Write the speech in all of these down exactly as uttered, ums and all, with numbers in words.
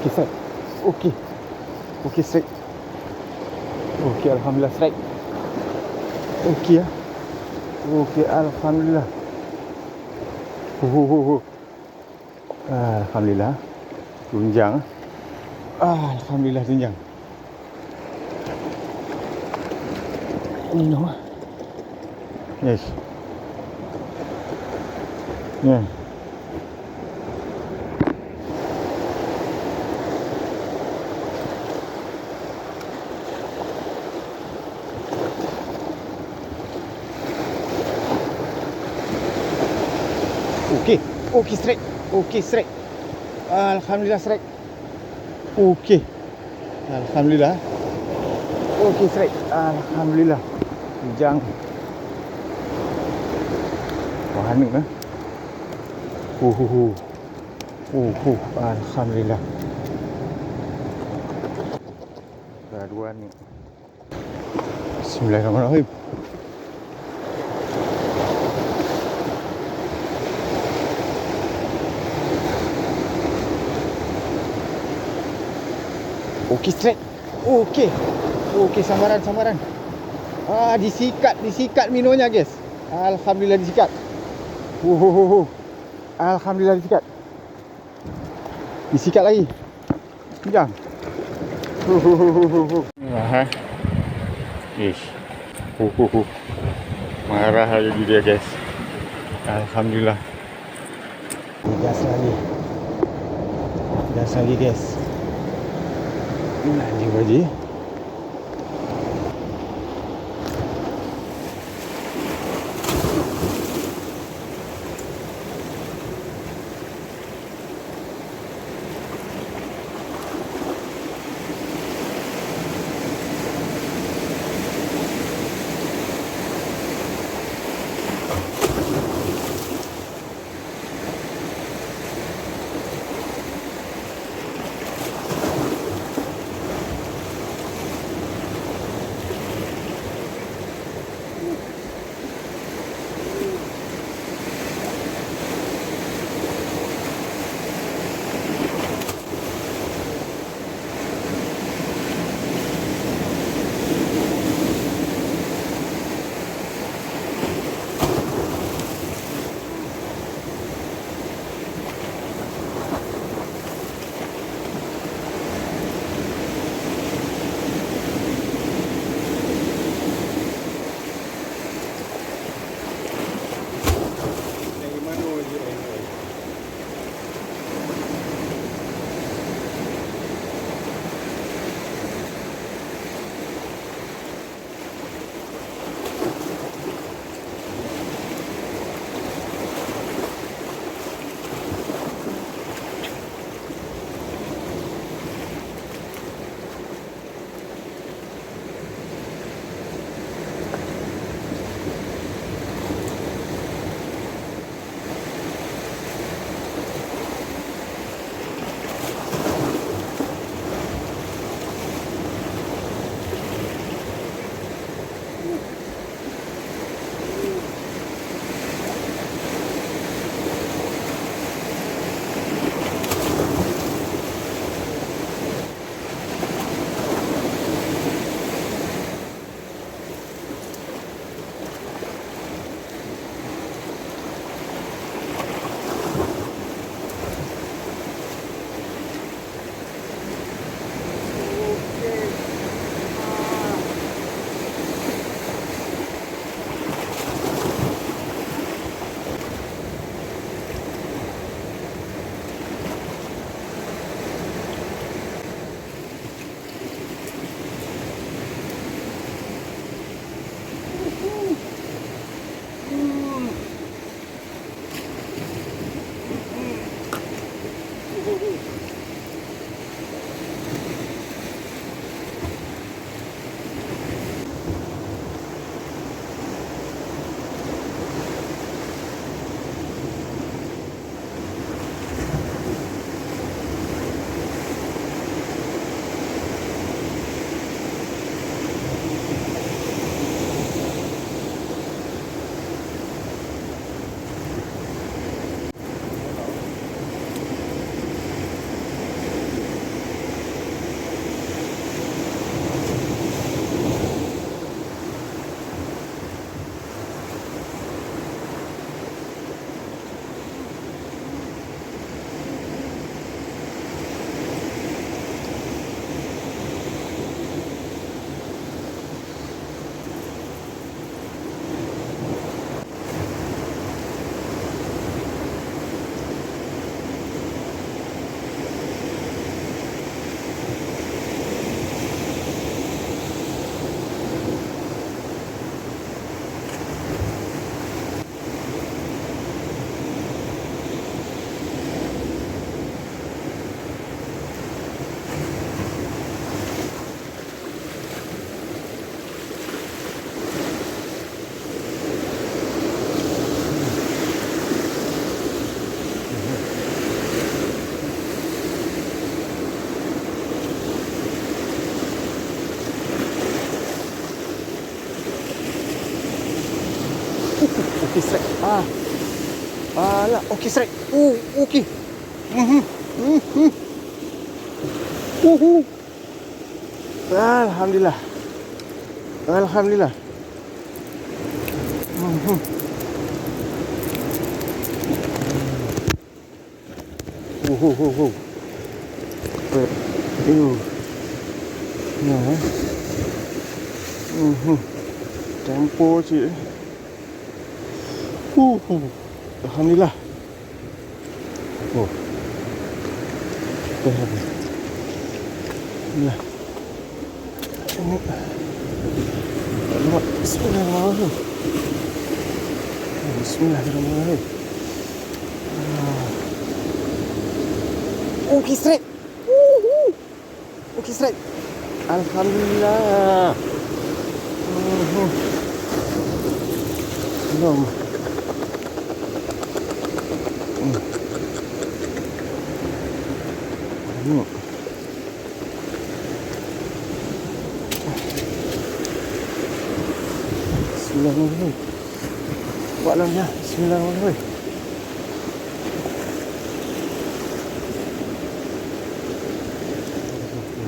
Strike. Oke. Oke, strike. Oke, alhamdulillah, strike. Oke, ya. Oke, alhamdulillah. Hu, hu, hu, hu. Alhamdulillah. Tunjang. Alhamdulillah, tunjang. Ini noh. Yes. Ya. Oke. Oke, strike. Oke, strike. Alhamdulillah, strike. Oke. Alhamdulillah. Oke, strike. Alhamdulillah. Jang. Wah, ni, eh. Uhuhu. Uhuh. Alhamdulillah. Dah dua ni. Bismillahirrahmanirrahim. Oke, strike. Oke. Oke, sambaran, sambaran. Ah, disikat, disikat minonya, guys. Alhamdulillah, disikat. Uhuhuhu. Alhamdulillah, disikat. Disikat lagi. Kencang. Hu, hu, hu, hu, hu, hu. Wah, eh. Ish. Hu, hu, hu. Marah lagi dia, guys. Alhamdulillah. Gas lagi. Gas lagi, guys. Nah, ni baji. Strike. Ah. Alah, okey, strike. Uh, okey. Mhm. Mhm. Uhu. Alhamdulillah. Alhamdulillah. Mhm. Ho, ho, ho, ho. Yo. Nah, eh. Mhm. Tempo cit, eh. Hu, hu. Alhamdulillah. Oh. Alhamdulillah. Ini. Bismillahirrahmanirrahim. Bismillahirrahmanirrahim. Ah. Okey, strike. Uhu. Okey, strike. Alhamdulillah. Mhm. Belum. Hmm. Hmm. Bismillahirrahmanirrahim. Buat lom ya. Bismillahirrahmanirrahim.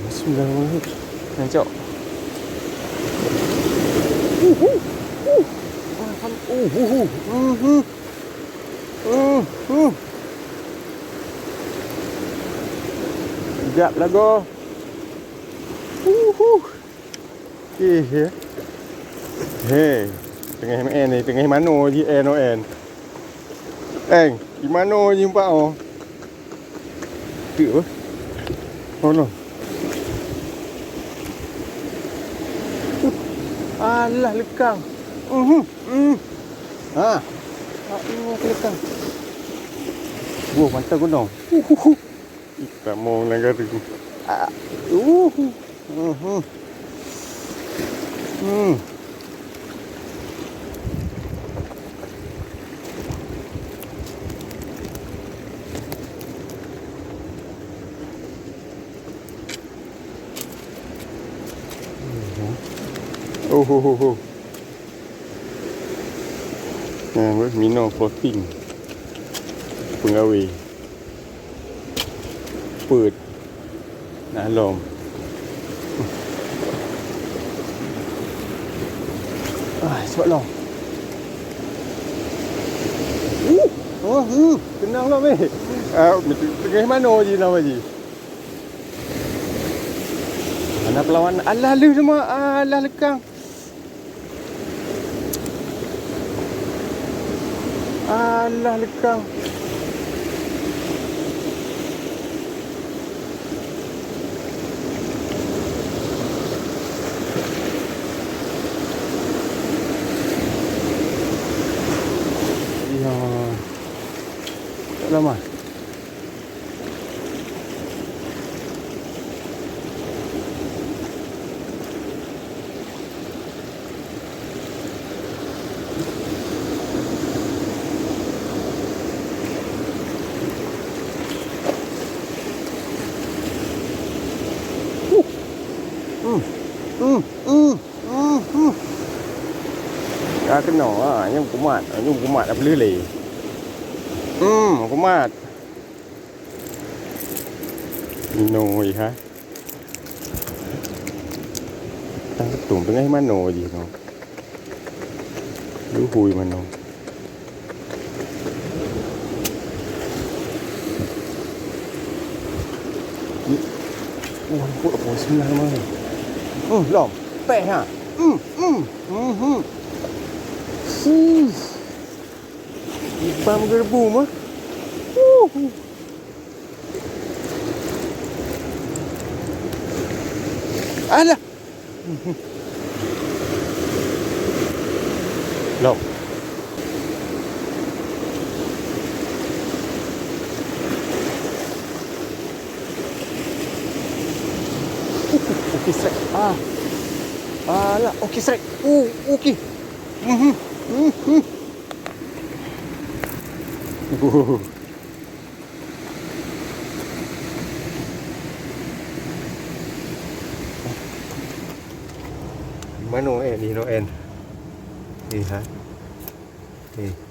Bismillahirrahmanirrahim. Nancok. Uh, uh, uh. Alham-, uh, uh, uh. Mhm. Uh, uh. Sekejap lagoe. Uh, uh. Eh, ya. He, teungoh meu'en ni, teungoh manoe jih en, oh, en. Eng, di manoe jih umpat, oh. Teuk, oh. Oh, no. Uh, alah lekang. Mhm, mhm. Ha. Ha, ini aku lekang. Wah, mantap gunong. Uhuhu. Ih, tamong nanggroe. Ah, uh. Mhm. Hmm. Oh, ho, ho, ho. Nah, weh, minoe floating. Peungawé. Peuet. Nah, lom. Ah, sebab lom. Uh, oh, hmm, keunong lom, eh. Ah, teungoh manoe jih, lom jih. Mana perlawan? Alah, lheueh teuma. Alah, lekang. Alah, lekang. Ya. Tak lama. Hmm. Hmm. Hmm. Hmm. Hmm. Ah, keunoe, ha, nyoe kumat, nyoe kumat dah peuleueh lé. Hmm, kumat. Minoe, ha. Tang keutong teungoh manoe jih nyoe. Luhui manoe. Wah, leumput apa? Bismillahirrahmanirrahim. Hmm, lom. Peh, ha. Hmm, hmm. Hmm, hmm. Huh. Ibam geureubu mah. Huh. Alah. Lom. Okey, strike. Ah. Alah, okey, strike. Oh, okey. Mhm. Mhm. Uh. Manoe, eh, di manoe, eh. Eh, ha. Oke.